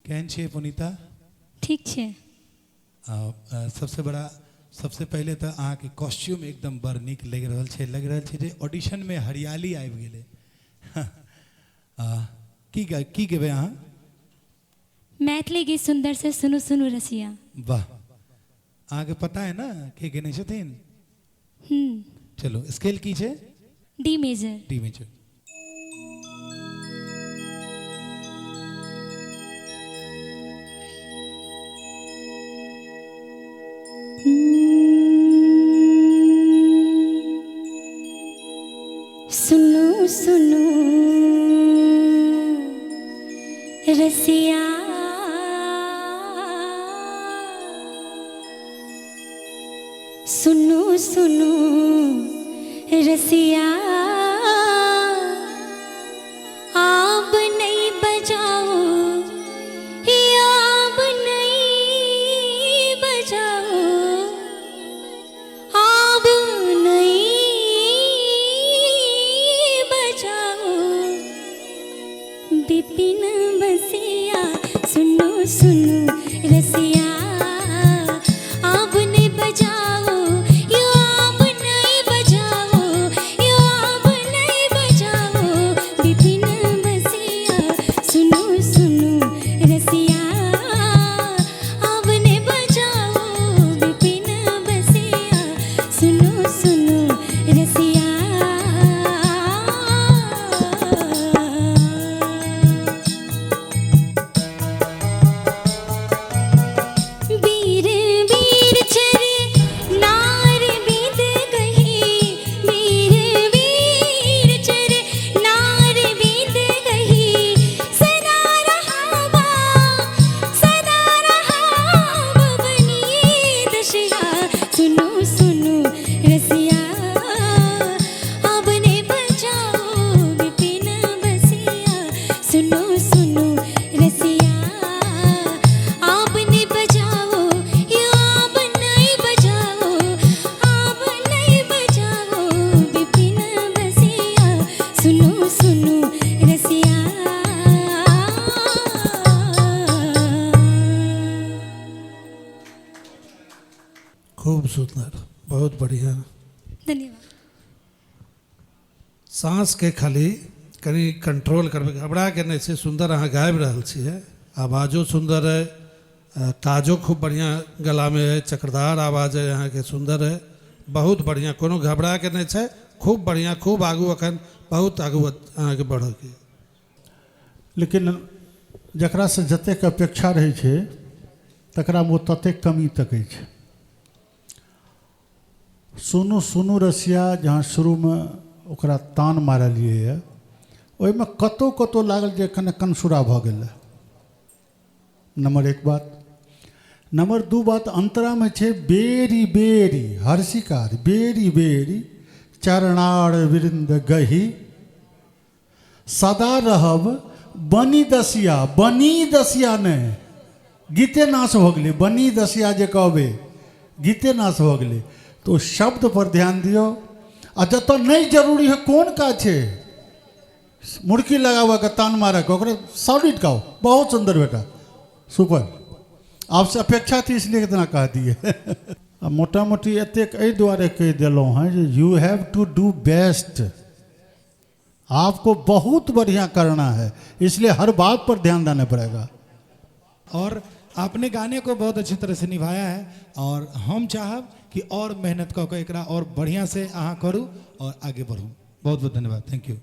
केहन छियै पुनीता? ठीक छै। सबसे बड़ा सबसे पहिले तऽ अहाँके कॉस्ट्यूम एकदम बड़ नीक लागि रहल छै, लागि रहल छै जे ऑडिशनमे हरियाली आबि गेलै। की की गेबै अहाँ? मैथिली गीत सुंदर से सुनू सुनू रसिया। वाह, अहाँके पता है ना के गेने छथिन? चलो, स्केल की छै? D major. D major. सुनू सुनू रसिया, सुनू सुनू रसिया, आब नहीं बजाओ, आब नहीं बजाओ, आब नहीं बजाओ विपिन बसिया। सुनो सुनो रसिया, आब नहीं बजाओ, यो आब नहीं बजाओ, यो आब नहीं बजाओ विपिन बसिया। सुनो सुनो रसिया, आब नहीं बजाओ विपिन बसिया। सुनो सुनो रसिया। वीर वीर चर नार बीत गई, वीर वीर चर नार बीत गई, सदा रहा सदा रहा बनी दशिया। सुनो सुनो रसिया, अब ने बजाओ विपिन बसिया। सुनो सुनो रसिया, आप ने बजाओ, यो आप नहीं बजाओ, आप नहीं बजाओ विपिन बसिया। सुनो सुनो रसिया। खूब सुंदर, बहुत बढ़िया। धन्यवाद। साँस के खाली कनी कंट्रोल करबै, घबरा के नहि छै। सुंदर अहाँ गाबि रहल छियै, आवाजो सुंदर है, ताजो खूब बढ़िया गला में है, चक्रधार आवाज है अहाँके, सुंदर है, बहुत बढ़िया। कोनो घबरा के नहि छै, खूब बढ़िया, खूब आगू, अखन बहुत आगू अहाँके बढ़ऽके। लेकिन जकरासँ जतेक अपेक्षा रहै छै तकरामे ओ ततेक कमी तकै छै। सुनू सुनू रसिया जहाँ शुरूमे ओकरा तान मारलियै ओहिमे कतहु कतहु लागल जे कने कनसुरा भऽ गेलै, नंबर एक बात। नंबर दू बात, अंतरामे छै बेरी बेरी हर्षिकार बेरी बेरी चरणार वृंद गही सदा रहब बनी दसिया। बनी दसिया नहि, गीते नाश भऽ गेलै। बनी दसिया जे कहबै गीते नाश भऽ गेलै। तऽ ओ शब्द पर ध्यान दियौ। आ जतऽ नहि जरूरी है कोन काज छै मुर्की लगाबऽके तान मारऽके, ओकरा सॉलिड गाओ। बहुत सुंदर बेटा, सुपर। आपसे अपेक्षा थी इसलिए इतना कह दिए। आ मोटा मोटी एतेक एहि दुआरे कहि देलहुँ हेँ जे you have to do best, आपको बहुत बढ़िया करना है, इसलिए हर बात पर ध्यान देना पड़ेगा। और आपने गाने को बहुत अच्छी तरह से निभाया है और हम चाहब कि और मेहनत कऽ के एकरा और बढ़िया से अहाँ करू और आगे बढ़ू। बहुत बहुत धन्यवाद, thank you.